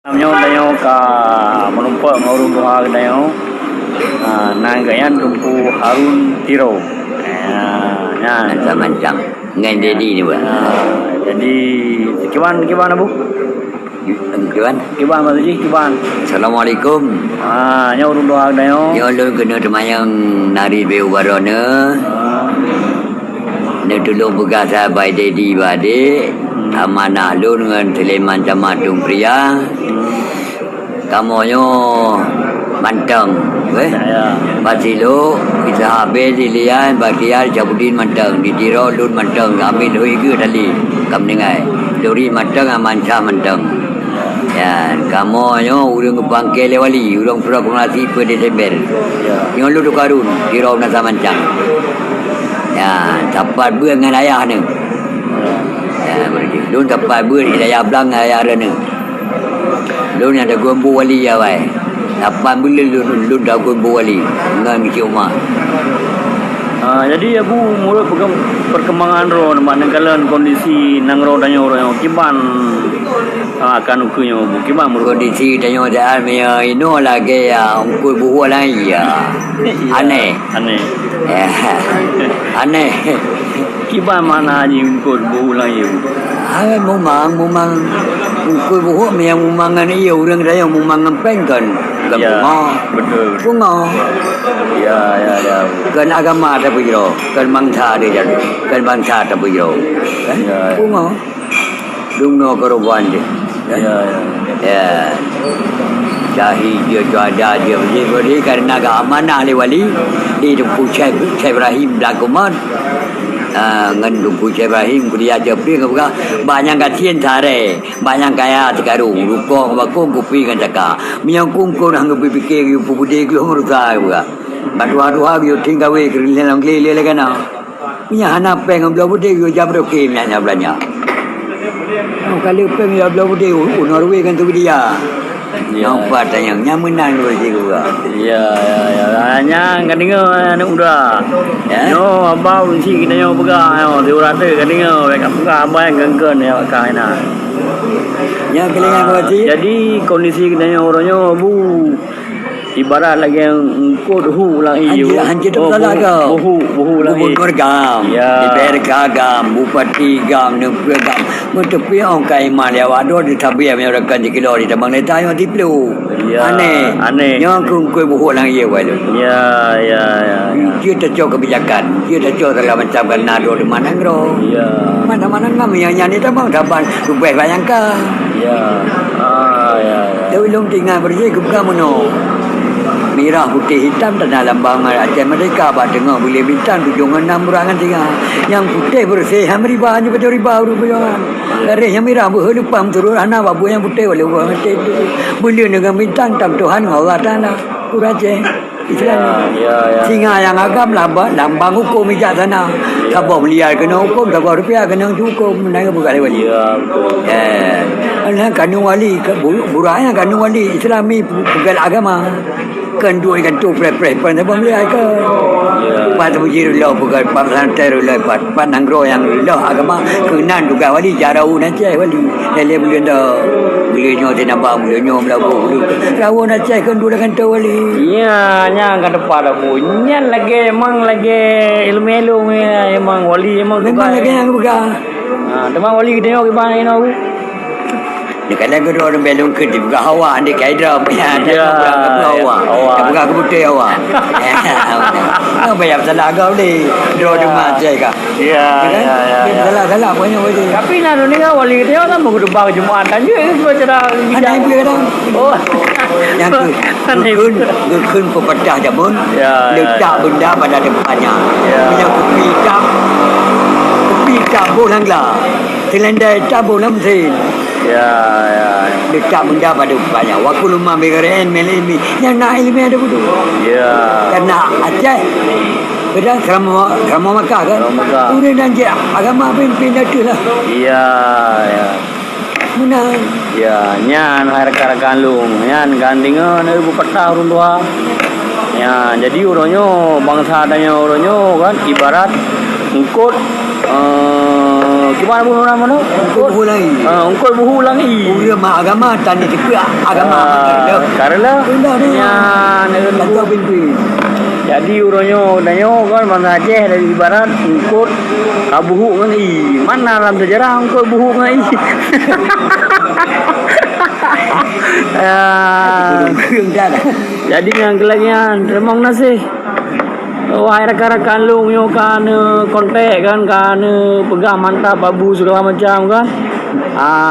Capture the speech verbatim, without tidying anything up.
Nyoe tanyoe ka meurumpok ngon ureueng tuha geutanyoe, ah, nan geuh nyan Teungku Harun Tiro. Ah, nyan. Mancang-mancang. Ngon Dedi ni, Bang. Ah, jadi, kiban, kiban, Abu? Kiban? Kiban, maksud jih, kiban. Assalamualaikum. Ah, nyoe ureueng tuha geutanyoe. Nyoe lôn keuneuk teumanyong nari beu baroe nyoe. Ah. Neutulông peugah sabai Dedi bak adék, amanah lôn ngon Sulaiman Camat Dum Pria. Kamoe nyoe mantong, weh. Ya, ya. Bak Silok, Isa Habel, Ilian, Bakhtiar, Syabudin mantong. Di Tiro lôn mantong, ambil lôn igeue tali, ka meuninggai. Lori mantong, Aman Syah mantong. Ya, kamoe nyoe ureueng geupangke lé wali, ureueng proklamasi peuet Desember. Ya. Nyoe lôn Teungku Harun, Tiro Meunasah Mancang. Ya, sapat beuet ngon ayah neuh. Ya, beureuti. Lôn sapat beuet di Dayah Blang ngon ayah droeneuh. Lôn nyang tagun bu wali awai. Lapan buleuen lôn, lôn tagun bu wali ngon Cik Umar. Ah, jadi, Abu, meunurot perkem-, perkembangan droe, nibak neukalon kondisi nanggroe tanyoe uroe nyoe, kiban, ah, akan ukeue nyoe, Abu? Kiban meunurot? Kondisi tanyoe saat meunyoe inoe lagèe, ah, eungkôt buhok lam ié. Iya. Aneh. Aneh. Ya. Aneh. Kiban makna jih eungkôt buhok lam ié? Ah, mumang, mumang. Eungkôt buhok meunyoe mumang ngon ié, ureueng tanyoe mumang ngon péng kon. Kon bungoh. Ya, betul. Bungoh. Ya, ya, ya. Kon agama tapeujroh, kon bansa tapeujroh, kon bansa tapeujroh. Kan? Ya, ya. Bungoh. Dum noe keureubeuen jih. Ya, ya. Ya. Syahid jih, syuhada jih, jih, jih, karena geuamanah lé wali di Teungku Syekh, Syekh Ibrahim Black Umar. Ah, ngon Teungku Syekh Ibrahim kuliah Jopri geupeugah, "Bah nyang gasien saré, bah nyang kaya sikarong, rukok ngon bakong, kupi ngon saka. Meunyoe kungkon hana geupike geuyue peubude, geuyue rusa," geupeugah. Bak tuha-tuha geuyue tieng kawé keu lam glé lé lagèe na. Meunyoe hana péng ngon bloe beudé, geuyue jak beudé nyan, nyan beulanja. Nyoe ka lheueh péng jak bloe beudé, u, u Norway ngon Swedia. Ya. Nyoe pat tanyong, nyan meunan ureueng siguwa. Ya, ya, ya. Nyan ka deungoe aneuk muda. Ya? Nyoe haba ureueng chik geutanyoe peugah, nyoe, siuroe teuk ka deungoe, bèk kapeugah haba nyang kheun-kheun, ya, ka inan. Nyan keulingan, ah, berarti? Jadi, kondisi geutanyoe uroe nyoe, Bu, ibarat lagèe eungkôt hu lam ié. Hanjeuet, hanjeuet. Oh, teupeutala buhu, ka? Buhu, buhu lam ié. Gubernur GAM, ya. D P R ka GAM, bupati GAM, neupeu GAM. Meuteupeue ong ka iman lé awak droe di Tabiah meunyoe rakan jikilo di Tabang Leta nyoe siploh. Ya, aneh. Aneh. Nyoe keu eungkôt buhok lam ié wai lôn. Ya, ya, ya, ya. Jeuet tacok kebijakan, jeuet tacok segala macam keu na droe di mana nanggroe. Ya. Mana-mana ngam nyang nyan di Tabang, Tabang, Rubeh bayangkan. Ya. Ah, ya, ya. Tapi lôn teuingat beureuséh geupeugah meunoe. Mirah putéh hitam tanda lambang Aceh Merdeka, bak teungoh buleuen bintang tujoh ngon nam burak ngon singa. Nyang putéh beureuséh han riba, nyoe beutôi riba ureueng peujuangan. Garéh nyang mirah beuhe leupah meuturot hana bak buet nyang putéh, walau buet maté. Buleuen deungon bintang tam Tuhan ngon Allah Taala. Ureueng Aceh. Islam. Ya, ya, ya. Singa nyang agam lamba-, lambang huköm bijaksana. Ya. Saboh miliar keunong huköm, saboh rupiah keunong huköm. Meunan geupeugah lé wali. Ya, betul. Eh, nyan kanun wali, ke-, bu-, burak nyan kanun wali Islami, bu-, bukan agama. Kan duek ikan tu preh-preh, pan saboh miliar ke. Ya. Pat teumeuji reuloh, bukan pat santai reuloh, pat, pat nanggroe nyang reuloh agama. Keunan tugaih wali, jak rawon Aceh wali. Lé-lé buleuen dah. Buleuen nyoe Sinabang, buleuen nyoe Meulaboh, buleuen rawon Aceh kan dua kantô wali. Iya, nyang ka teupah dah, Bu. Nyan lagèe, emang lagèe ileumèe lôn, ya, emang wali, emang memang tugaih. Lagèe nyang peugah. Ha, teuma wali geutanyoe kiban inoe, Bu? Di kadang keudroe ureueng bèe lôn kheun dipeugah awak, di kai droe, ya, ya, peugah awak. Awak. Dipeugah keubeutôi awak. Apa nyang salah agam ni? Droe teuma Aceh ka. Ya, ya, ya, ya. Salah, salah, banyak wali. Tapi na neudeungoe wali geutanyoe kan meukhutubah Jumat, tanjeuet ke cara bijak? Aneh pih kadang. Oh. Nyang keu-, aneh. Geukheun, geukheun peupadah jameun, ya, ya, letak benda pada tempatnya. Ya. Meunyoe kupi itam, kupi itam boh lam gla, seulendang itam boh lam mesin. Ya, ya. Letak benda pada tempatnya. Wa kullu ma bi ghairi ilmin ilmi. Nyang na ileumèe ada beutôi. Ya. Karena Aceh Kadang seuramoe, seuramoe Makkah kan? Seuramoe Makkah. Ureueng dan jih agama pih, pih ateueh lah. Iya, ya. Meunan. Ya, nyan hai rakan-rakan lôn. Nyan kan deungoe na peupadah ureueng tuha. Ya, jadi uroe nyoe, bansa tanyoe uroe nyoe kan ibarat eungkôt Ah, gimana bunoe nama tu? Ungkot buhu lagi. Ah, ungkot buhu lagi. Ureueng mah agama, tani teupeu agama. Ah, karena. Indah dia. Ya, Lagu binti. Jadi uroe nyoe, uroe nyoe kan bangsa Aceh dari ibarat ungkot ka buhu ngon i. Mana dalam sejarah ungkot buhu ngon i? Ah. Jadi nyan keuh lagèe nyan, teurimong gaséh. Wahai rakan-rakan lôn nyoe ka neukontak kan, ka neupeugah mantap Abu segala macam kan. Ah,